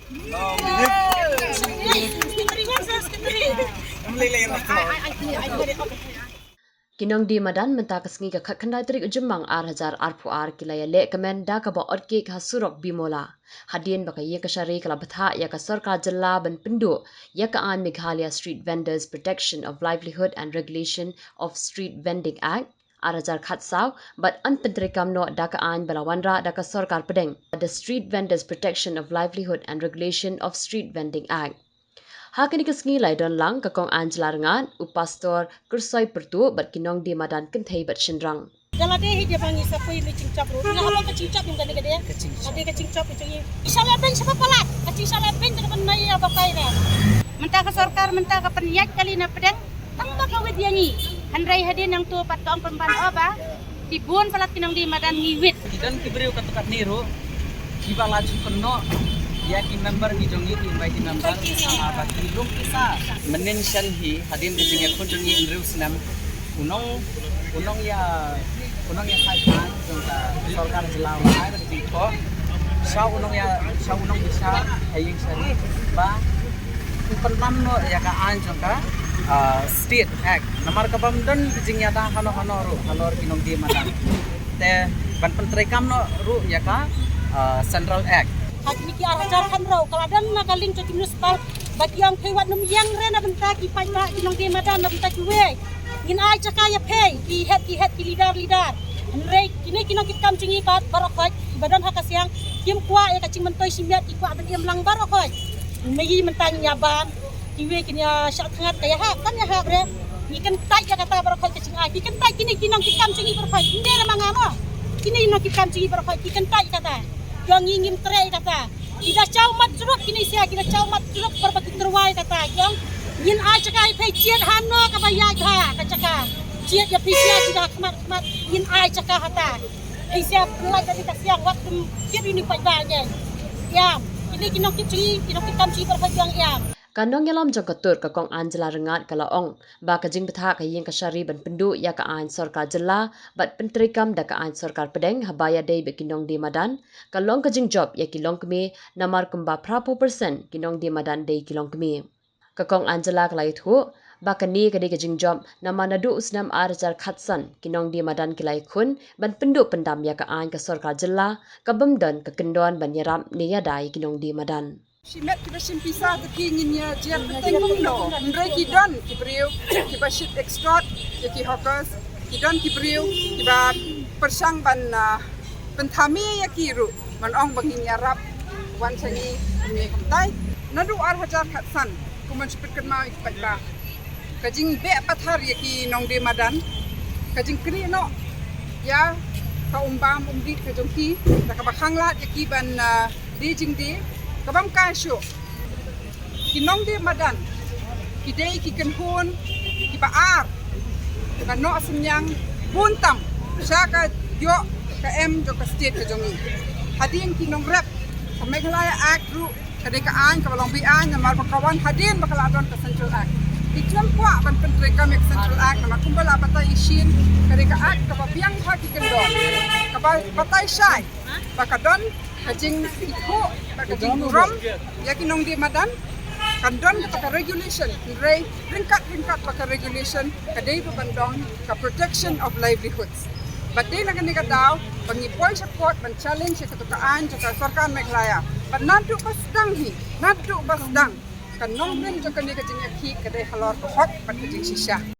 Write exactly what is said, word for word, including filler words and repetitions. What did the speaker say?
Ki nongdie madan mynta ka sngi ka khatkhyndai tarik u Jymmang ar hajar arphew ar ki la ïaleh kmen da kaba ot kek ha surok Bimola. Hadien ba ka ïing ka shari ka la bthah ïa ka sorkar jylla ban pynduh ïa ka aiñ Meghalaya Street Vendors Protection of Livelihood and Regulation of Street Vending Act ar hajar khatsaw bad yn pyntreikam noh da ka aiñ ba la wanrah da ka sorkar pdeng, the Street Vendors Protection of Livelihood and Regulation of Street Vending Act. Ha kane ka sngi la ïadon lang ka Kong Angela Rngat, u Pastor Kyrsoi Pyrtuh bad ki nongdie madan kynthei bad shynrang. Ka la dei hi de ba ngi sa poi me chingchap ruh. Nga haba ka chingchap ïa kane ka dei. Ka chingchap. Ka dei ka chingchap ïa jong ngi. Ngi sa leh beiñ sha ba palat. Ka ching sa leh beiñ da ka ban mei ïa ba kai re. Mynta ka sorkar mynta ka pynïaid kali na pdeng. Tang ba ka wit ïa ngi. Hynrei hadien nangto pat ka ong pynban o ba. Ki bun palat ki nongdie madan ngi wit. Ki don ki briew katto katne ruh kiba la ju kynnoh ïa ki member ki jong ngi, ki bai ki member, ah, ba ki lum pisa. Mynnin shen hi hadien ka jingïakhun jong ngi hynriew snem, u nong, u nongïa, u nongïasaid aiñ jong ka sorkar jylla u la ai da ka jingkyrkhu sha u nongïa, sha u nongïasaid ha ïing shari ba u pynlam noh ïa ka aiñ jong ka, ah, State Act. Namar ka bym don ka jingïada hano hano ruh halor ki nongdie madan. Te ban pyntreikam noh ruh ïa ka, ah, Central Act. Ha kine ki ar hajar khatsaw ka la don na ka liang jong ki municipal ba ki ong phi wat nym ïeng re na bynta ki paidbah ki nongdie madan na bynta kiwei. Ngin ai jaka ïa phi ki head ki head ki leader leader. Hynrei kine ki nongkitkam jong ngi pat baroh khoit kiba don ha ka siang kim kwah ïa ka jingmyntoi shimet, ki kwah ban im lang baroh khoit. Mynta ngin ïa ban kiwei kin ïa shah thngat ka ïahap, kam ïahap re. Ngi kyntait ïa kata baroh khoit ka jingai. Ki kyntait kine ki nongkitkam jong ngi baroh khoit. Ym dei re ma nga mo. Kine ki nongkitkam jong ngi baroh khoit ki kyntait ïa kata. Jong ngi ngim trei ïa kata. Ki da jaw mat jruk kine sia, ki da jaw mat jruk por ba ki tyrwa ïa kata. Jong ngin ai jaka ïa phi jied hano kaba ïaid ha ka jaka. Jied ïa phi sia ki da khmat khmat ngin ai jaka hata. Phi sia pynlait da ka sia wat kum kit ïa ni paidbah ngi. Ïa kine ki nongkit jong ngi, ki nongkitkam jong ngi baroh khoit jong ïa. Ka nongïalam jong ka tur ka Kong Angela Rngat ka la ong ba ka jingbthah ka ïing ka shari ban pynduh ïa ka aiñ sorkar jylla bad pyntreikam da ka aiñ sorkar pdeng haba ïadei bad ki nongdie madan ka long ka jingjop ïa ki longkmie, namar kumba phra phew percent ki nongdie madan dei ki longkmie. Ka Kong Angela ka la ïathuh ba kane ka dei ka jingjop namar naduh u snem ar hajar khatsan ki nongdie madan ki la ïakhun ban pynduh pyndam ïa ka aiñ ka sorkar jylla, ka bym don ka kyndon ban ïarap ne ïada ïa ki nongdie madan. Shimet kiba shim pisa te ki ngin ïa jied bteng kumno. Hynrei ki don ki briew kiba shit extort ïa ki hawkers. Ki don ki briew kiba pyrshang ban, ah, pynthame ïa ki ruh ban ong ba ngin ïarap wan sha ngi kumne kumtai. Naduh ar hajar khatsan kumban shu pynkynmaw ïa ki paidbah. Ka jingbeh pathar ïa ki nongdie madan, ka jingknieh noh ïa ka umbam umdih ka jong ki da kaba khanglad ïa ki ban, ah, die jingdie. Ka bam kai shuh ki nongdie madan ki dei ki kynhun kiba ar ka noh synñiang bun tam sha ka ïoh ka em jong ka state ka jong ngi. Hadien ki nongrep, ka Meghalaya Act ruh ka dei ka aiñ kaba long be-aiñ namar ba ka wan hadien ba ka la don ka Central Act. Ngi khlem kwah ban pyntreikam ïa ka Central Act namar kumba la batai shisien ka dei ka Act kaba biang ha ki kyndon, kaba batai shai ba ka don ka jingithuh bad ka jingburom ïa ki nongdie madan. Kan don kata ka regulation, hynrei ryngkat ryngkat bad ka regulation ka dei ruh ban don ka protection of livelihoods. Bad dei na kane ka daw ba ngi poi sha court ban challenge ïa kato ka aiñ jong ka sorkar Meghalaya. Bad naduh ba sdang hi, naduh ba sdang, ka nongrim jong kane ka jingïakhih ka dei halor ka hok bad ka jingshisha.